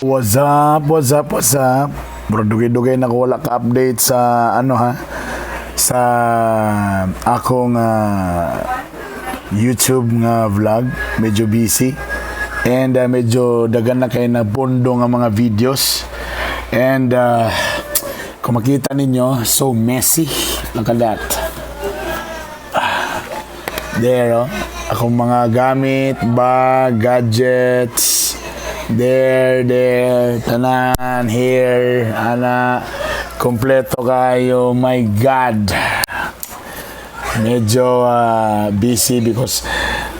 What's up? What's up? What's up? Bro, dugay-dugay na ko wala ka-update sa ano ha, sa akong YouTube nga vlog. Medyo busy. And medyo dagan na kay na bondo nga mga videos. And kung makita ninyo, so messy. Look at that. There, oh. Akong mga gamit, bag, gadgets. There, there, tanan, here, ana. Kompleto kayo. My God. Medyo busy because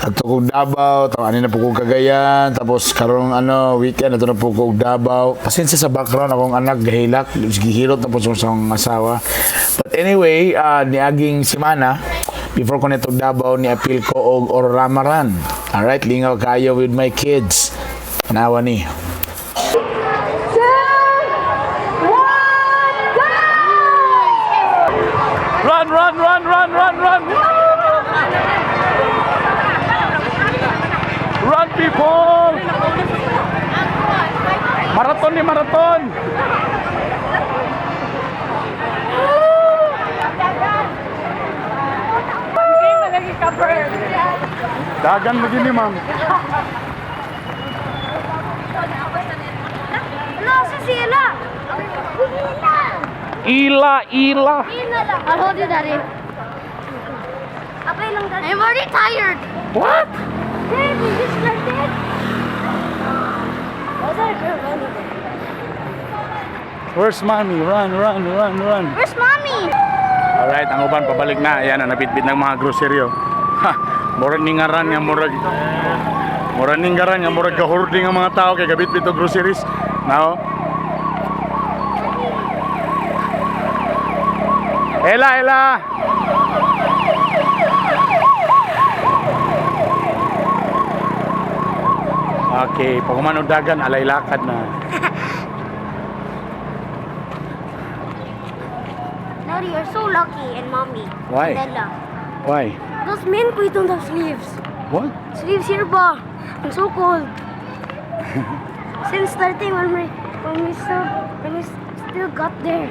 ato kong Davao, tapos ano na po kong Cagayan, tapos karong ano, weekend ato na po kong Davao. Pasensya sa background, akong anak gahilak, gihilot na po sa akong asawa. But anyway, niaging simana, before ko nito Davao, ni appeal ko og Ororama Run. Alright, lingaw kayo with my kids. Nawa ni. Two, one, go! Run, run, run, run, run, run! Run, people! Marathon ni marathon! Dagan mo gini, ma'am. Ano sa sila? Ila, ila. I'll hold you, Daddy. Apay lang, Daddy. I'm already tired. What? Babe, we just started. Why's that girl running there? Where's Mommy? Run, run, run, run. Where's Mommy? Alright, ang uban pabalik na. Ayan, ang nabitbit ng mga grocery, oh. Ha, murag ningaran nga murag ningaran nga murag gahording ang mga tao kay gabitbit og groceries. Now. Ella, Ella. Okay, pag umano dagan, alay lakad na. Daddy, you're so lucky, and Mommy. Why? Ella. Why? Those men we don't have sleeves. What? Sleeves here, ba? I'm so cold. Since starting when we still got there,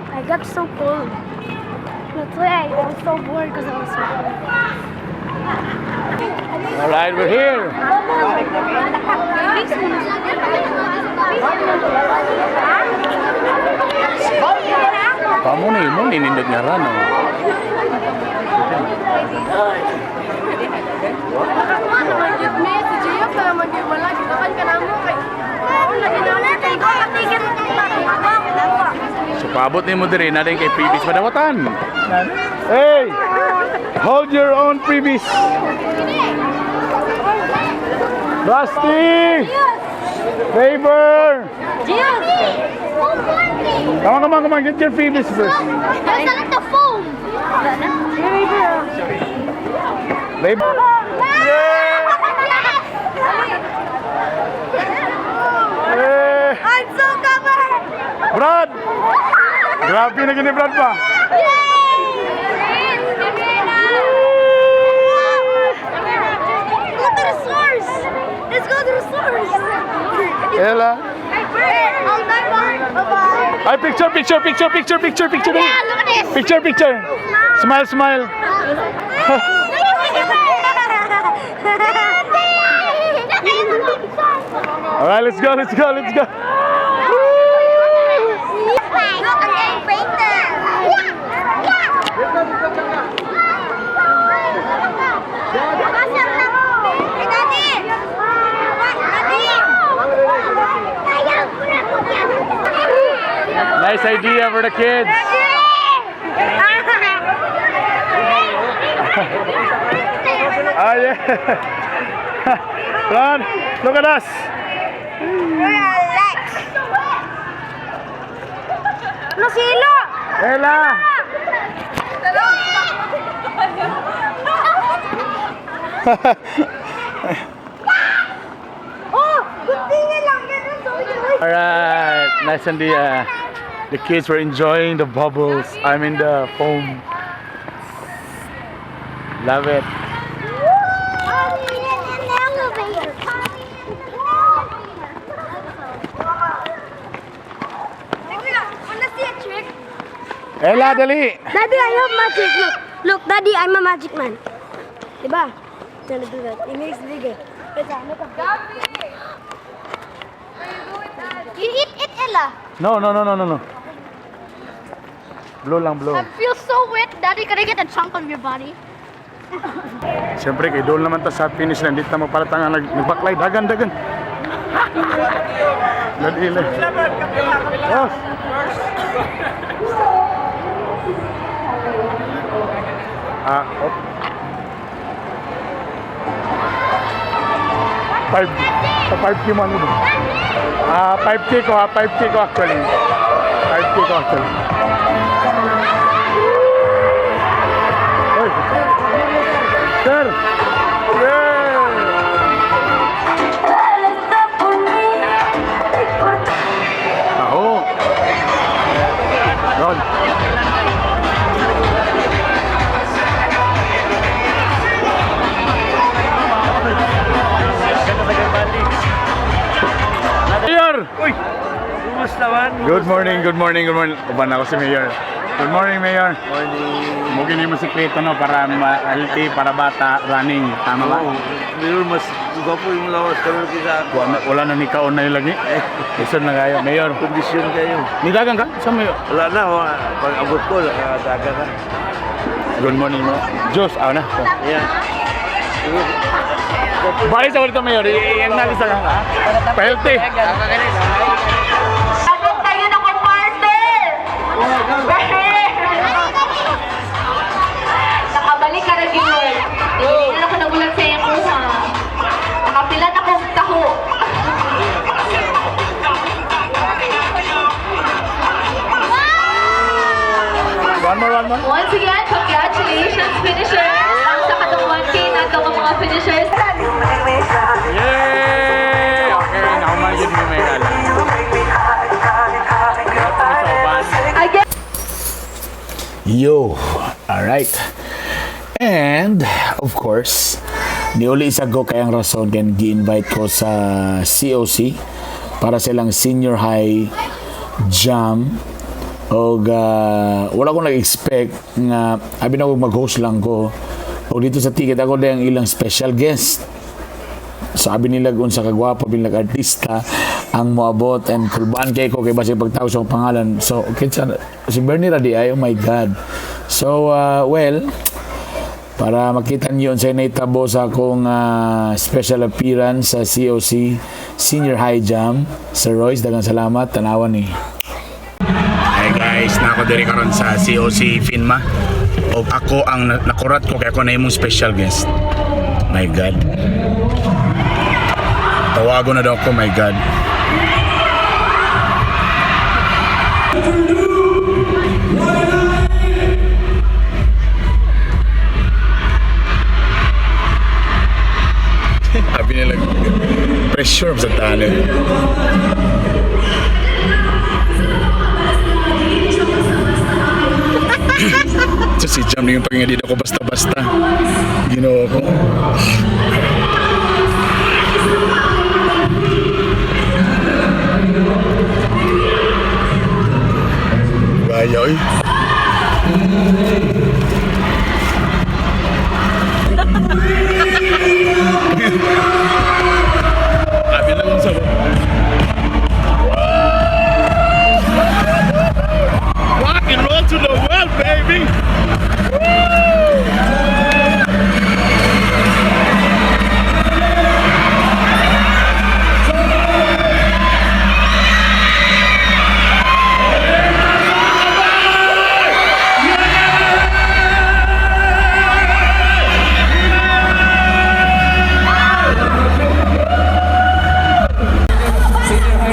I got so cold. That's why I was so bored, because I was so cold. Alright, we're here. Pamo ni mo ninindot nga ran, oh. Si Gia pa naman yung wala, gitakan ka na mo kay So paabot nimo diri na din kay freebies madawatan. Hey! Hold your own freebies. Rusty! Favor! Come on, come on, come on. Get your freebies first. That's not the foam. Babe. Yeah! Eh, I'm so covered. Brad! Grabe na gini Brad pa. Yay! Go to the source. Let's go to the source. Ella. Bye-bye. Ay, picture, picture, picture, picture, picture, picture. Yeah, look at this. Picture, picture. Smile, smile. All right, let's go, let's go, let's go. Look, I'm getting painted. Hey, Daddy! Daddy! Nice idea for the kids. Ah, yeah. Run, look at us. Relax. Nasila! Ella. Oh, kunti na lang. Ganun, sorry. All right, nice and the kids were enjoying the bubbles. I'm in the foam. Love it. Mommy in an elevator. Mommy in an elevator. Ella, dali. Daddy, I have magic. Look, look, Daddy, I'm a magic man. Diba? Gonna do that. It makes bigger. Wait, look at Gabi! Where you going, Dad? You eat it, Ella. No. Blow lang, blow. I feel so wet. Daddy, can I get a chunk of your body? Siyempre, kay doon naman ta sa finish line. Dito na magpalatang ang nagbaklay. Dagan, dagan. Ladile. Yes. Ah, op. Five, sa 5K mo ano ba? Ah, 5K ko ha, 5K ko actually. 5K ko actually. Oy. Sir! Yeah! Aho! Ron. Mayor! Uy! Kumusta man? Good morning, good morning, good morning. Uban ako si Mayor. Good morning, Mayor. Morning. Mugin mo sikreto no para healthy, para bata, running. Tama ba? Oo, Mayor, mas gwapo yung lawas karon kaysa ako. Wala, wala na ni kaon na yung lagi. Isod na kayo, Mayor. Kondisyon kayo. Nidagan ka? Sa Mayor? Wala na, pag abot ko, nakadaga na. Good morning, mo. Diyos, aw na. Ayan. Balik sa ulit, Mayor. Iyang nalisa ka. Pa-healthy. Dapat tayo naka-partner! Nakabalik ka na yun. Hindi na ako nagulat sa iyong kuha. Nakapila na akong taho. One more, one more. Once again, congratulations, finishers! Ang sa katong 1K, nato ang mga finishers. Yay! Okay, nakumayin mo may gala. Again, Yo! Alright. And, of course, niuli isa ko kay ang rason kay gi-invite ko sa COC para silang senior high jam og wala ko nag-expect nga abi na ko mag-host lang ko og dito sa ticket ako dahil ang ilang special guest. Sabi nila kung sa kagwapo bilang artista ang moabot and kulbaan kay ko kay basi pagtawag sa akong pangalan. So kinsa si Bernie ra di ay, oh my God. So well, para makita niyo unsay nahitabo sa akong special appearance sa COC Senior High Jam. Sir Royce, daghang salamat. Tanawan ni. Hi guys, nako diri karon sa COC Finma. Og ako ang nakurat ko kay ako na imong special guest. My God. Tawago na daw ko, my God. Sabi nila, pressure sa tali. So si Jam yung pag hindi ako basta-basta. Ginawa ko. Gaya, oy. Abi lang sa. Rock and roll to the world, baby!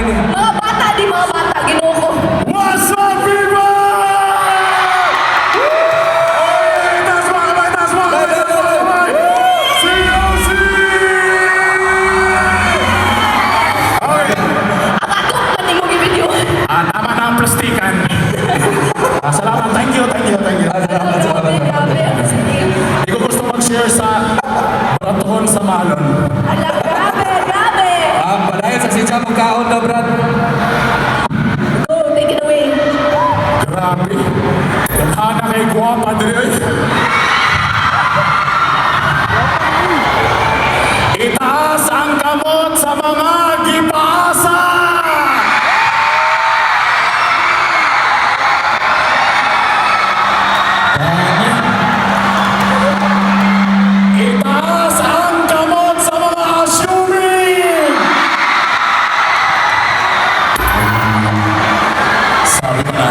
Mga bata, di mga bata, ginoo ko. What's up, people? Hey, taas mo, kamay, taas mo, kamay, taas mo, kamay. COC! Ang imong i-video. Ah, tama na ang plastikan. Ah, salamat, thank you, thank you, thank you. Grabe, grabe. Hindi ko gusto mag-share sa bratuhon sa Malon. Ala, grabe, grabe. Ah, padayon sa sitsa mong kaon na, Brad. Go, take it away. Grabe. Babae guwapa diri ay. Itaas ang kamot sa mga gipaasa! Itaas ang kamot sa mga assuming! Sabi ko na,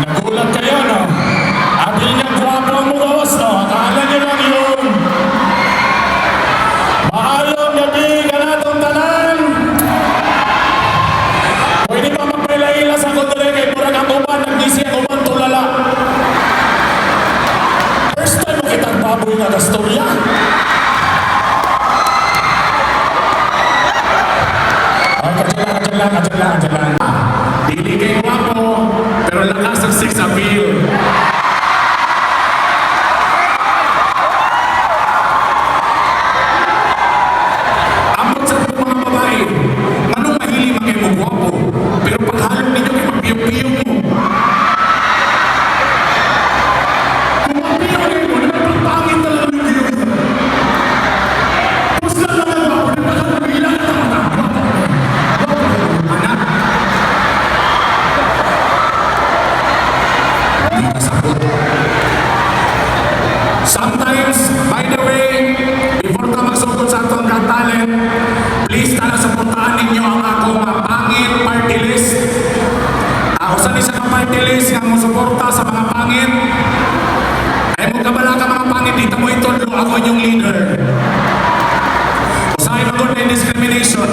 nagulat kayo, no? Abi niya, gwapo ang mugawas, no? Akala niyo lang yun. Maayong gabi kanatong tanan. Pwede ba magpaila-ila sa kundre kay murag ang uban, nag-busy ang uban, tulala. First time mo kitang baboy nga gastorya. Ay, kadyan lang, kadyan lang, kadyan lang, kadyan lang. Dili kay gwapo, pero lakas ang sex appeal. Ambot sa mga babae, nganong mahili man kayo mo gwapo, pero paghalong ninyo kay magpiyong-piyong mo. Kung magpiyong kayo mo, di ba pangit talaga yung piyong mo? Puslan lang ang gwapo, di ba bilang ang mata? Gwapo, anak. Hindi kasabot. Sometimes, by the way, before ka magsugod sa atong Got Talent, please tara suportahan ninyo ang akong mga pangit party list. Ako sa isa ka party list nga mo suporta sa mga pangit. Ay mo kabala ka mga pangit, dito mo itudlo, ako inyong leader. Usahay mo na discrimination.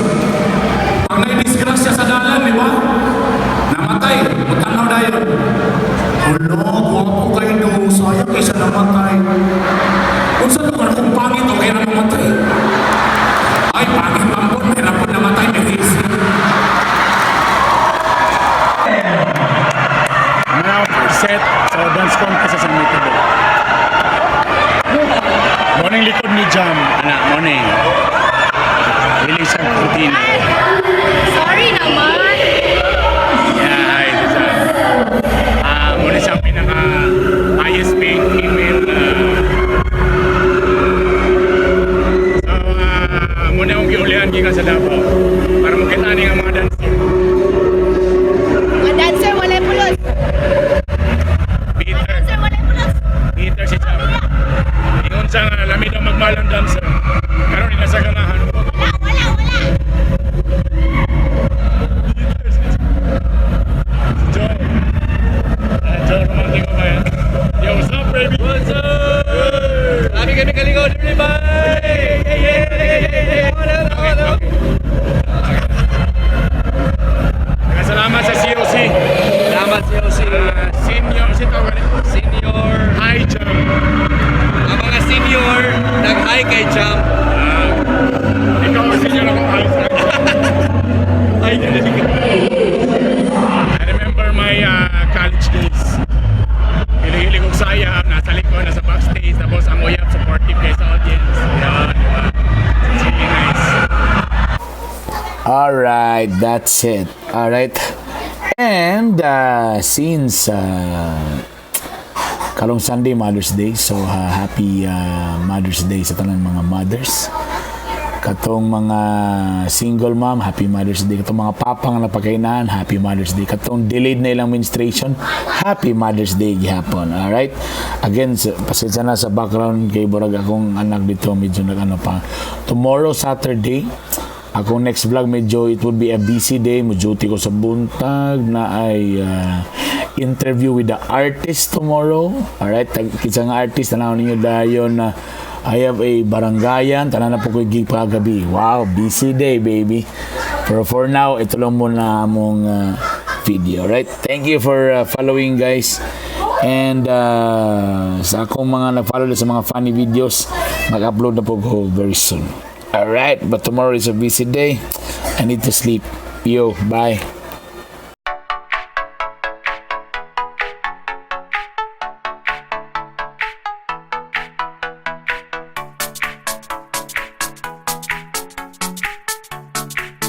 Pag na-disgrasya sa dalan, di ba? Namatay, mutanaw dayon. Hulo, gwapo kayo no, sayang kaysa namatay. Kung sa lugar, kung pangit, okay na mamatay. Ay, pangit man po, meron po namatay, may reason. Now, set sa dance contest sa San Metodo. Morning likod ni Jam. Ana, morning. Dili sa kurtina. Sorry naman. Yeah, hi, si Jam. Ah, muna siya ang pinaka highest paid female. So, muna akong giulihan gikan sa Davao para makita ni ang mga dancer. Mga dancer, walay pulos. Peter. Dancer, walay pulos. Peter si Jam. Ingon siya nga, lami daw magmalang dancer. Karon nila sa ganahan. Wala, wala, wala. Peter si Jam. Si Joe. Joe, romantic ba yan? Yo, what's up, baby? What's up? Sabi kami kalingaw, everybody! Hey, hey, hey, hey, hey! Okay. Salamat sa COC. Salamat COC. Senior, si tawag ni? Senior. Hi, Jam. Ang mga senior, nag-hi kay Jam. Ikaw ang senior ako. Hi, Hi, galing. I remember my college days. Hili-hili kong saya, nasa likod, nasa backstage, tapos ang uyab, supportive kayo sa audience. Yeah, di ba? It's really nice. Alright, that's it. Alright. And since karong Sunday, Mother's Day, so happy Mother's Day sa tanan mga mothers. Katong mga single mom, happy Mother's Day. Katong mga papa nga napakainahan, happy Mother's Day. Katong delayed na ilang menstruation, happy Mother's Day gihapon. Alright? Again, pasensya na sa background kay burag akong anak dito medyo nag-ano pa. Tomorrow, Saturday, akong next vlog medyo it would be a busy day. Mo duty ko sa buntag na ay interview with the artist tomorrow. Alright, kinsa nga artist tanaw ninyo dayon na I have a barangayan, tanan na po ko gig pagabi. Wow, busy day, baby. Pero for now, ito lang muna among video, right? Thank you for following, guys. And sa akong mga nag-follow sa mga funny videos, mag-upload na po ko very soon. Alright, but tomorrow is a busy day. I need to sleep. Yo, bye.